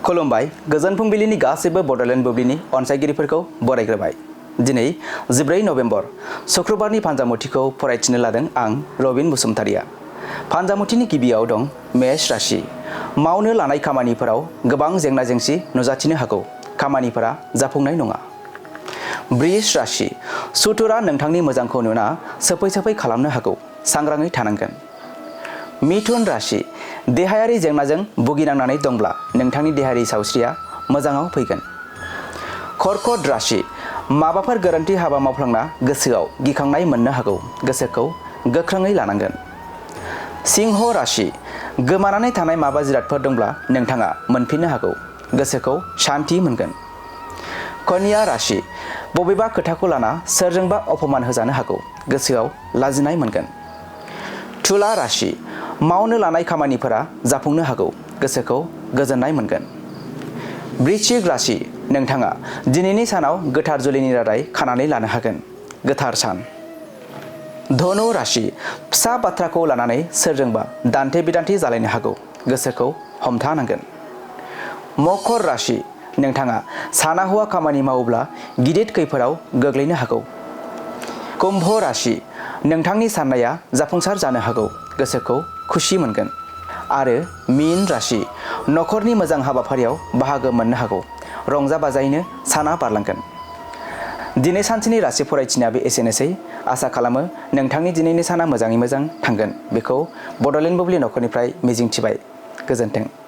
खुलुमबाय गोजोन फुंबिलिनि गासैबो बड'लेण्ड बुब्लिनि अनसायगिरिफोरखौ बरायग्रोबाय। दिनै 14 नभेम्बर शुक्रबारनि फान्जामुथिखौ फरायथिनो लादों आं रबिन बसुमतारिया। फान्जामुथिनि गिबियाव दं मेष राशि। मावनो लानाय खामानिफोराव गोबां जेंना जेंसि नुजाथिनो हागौ, खामानिफोरा जाफुंनाय नङा। वृष राशि। सुथुरा नोंथांनि मोजांखौ नुना सोफै खालामनो हागौ, सांग्राङै थानांगोन। मिथुन राशि। देहायारि जेंनाजों भुगिनांनानै दंब्ला नोंथांनि देहायारि सावस्रिया मोजाङाव फैगोन। कर्कट राशि। माबाफोर गोरोन्थि हाबा मावफ्लांना गोसोआव गिखांनाय मोननो हागौ, गोसोखौ गोख्रोङै लानांगोन। सिंह राशि। गोमानानै थानाय माबा जिरादफोर दंब्ला नोंथाङा मोनफिननो हागौ, गोसोखौ शान्ति मोनगोन। कन्या राशि। बबेबा खोथाखौ लाना सोरजोंबा अपमान होजानो हागौ, गोसोआव लाजिनाय मोनगोन। तुला राशि। मावनो लानाय खामानिफोरा जाफुंनो हागौ, गोसोखौ गोजोननाय मोनगोन। वृश्चिक राशि। नोंथाङा दिनैनि सानाव गोथार जुलिनि रादाय खानानै लानो हागोन, गोथार सान। धनु राशि। फिसा बाथ्राखौ लानानै सोरजोंबा दान्थे बिदान्थे जालायनो हागौ, गोसोखौ हमथानांगोन। मकर राशि। नोंथाङा साना हौवा खामानि मावोब्ला गिदिर खैफोदाव गोग्लैनो हागौ। कुम्भ राशि। नोंथांनि साननाया जाफुंसार जानो हागौ, गोसोखौ खुसि मोनगोन। आरो मीन राशि। नखरनि मोजां हाबाफारियाव बाहागो मोननो हागौ, रंजा बाजायैनो साना बारलांगोन। दिनै सानसेनि राशि फरायथिनाया एसेनोसै। आसा खालामो नोंथांनि दिनैनि साना मोजाङै मोजां थांगोन, बेखौ बड'लेण्ड बुब्लि नखरनिफ्राय मिजिंथिबाय। गोजोन्थों।